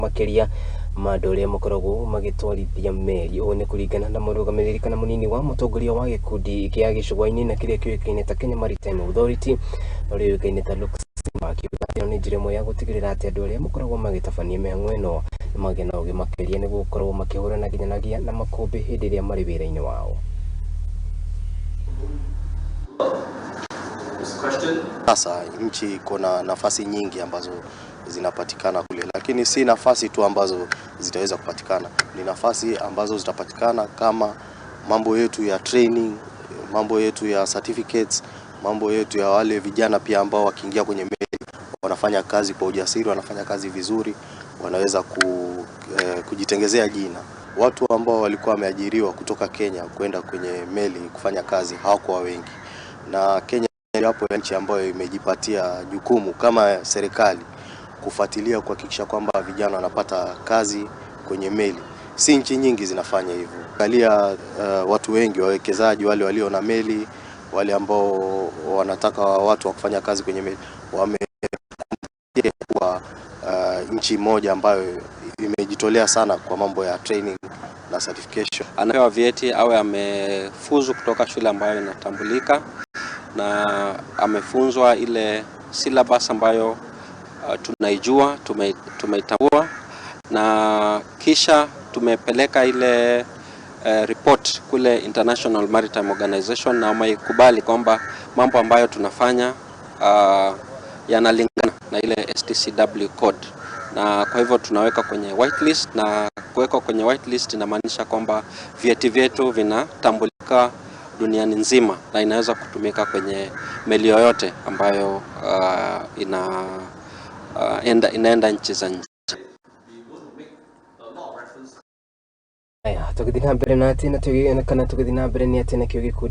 Makĩria ma andũ arĩa makoragwo magĩtwarithia meri. Ũũ nĩ kũringana na mũrũgamĩrĩri kana mũnini wa mũtongoria wa gĩkundi kĩa gĩcũa-inĩ na kĩrĩa kĩũĩkaine ta Kenya Maritime Authority, ũrĩa ũĩkaine ta Luke Simba, akiuga atĩ ĩno nĩ njĩra ĩmwe ya gũtigĩrĩra atĩ andũ arĩa makoragwo magĩtabania mĩhang'o ĩno nĩ magĩa na ũgĩ makĩria nĩguo gũkorwo makĩhũrana nginyanagia na makũmbĩ hĩndĩ ĩrĩa marĩ wĩra-inĩ wao. Sasa nchi iko na nafasi nyingi ambazo zinapatikana kule, lakini si nafasi tu ambazo zitaweza kupatikana, ni nafasi ambazo zitapatikana kama mambo yetu ya training, mambo yetu ya certificates, mambo yetu ya wale vijana pia ambao wakiingia kwenye meli wanafanya kazi kwa ujasiri, wanafanya kazi vizuri, wanaweza kujitengezea jina. Watu ambao walikuwa wameajiriwa kutoka Kenya kwenda kwenye meli kufanya kazi hawakuwa wengi, na Kenya hapo ya nchi ambayo imejipatia jukumu kama serikali kufuatilia kuhakikisha kwamba vijana wanapata kazi kwenye meli. Si nchi nyingi zinafanya hivyo. Angalia watu wengi wawekezaji wale walio na meli, wale ambao wanataka watu wa kufanya kazi kwenye meli wame kuwa nchi moja ambayo imejitolea sana kwa mambo ya training na certification. Anapewa vyeti awe amefuzu kutoka shule ambayo inatambulika na amefunzwa ile syllabus ambayo tunaijua, tumeitambua, na kisha tumepeleka ile report kule International Maritime Organization na wameikubali kwamba mambo ambayo tunafanya yanalingana na ile STCW code, na kwa hivyo tunaweka kwenye whitelist, na kuwekwa kwenye whitelist inamaanisha kwamba vyeti vyetu vinatambulika duniani nzima na inaweza kutumika kwenye meli yoyote ambayo inaenda nchi za nje. Aya, tũgĩthiĩ na mbere na atĩ na kana tũgĩthiĩ na mbere nĩ atĩ nakĩo gĩkundi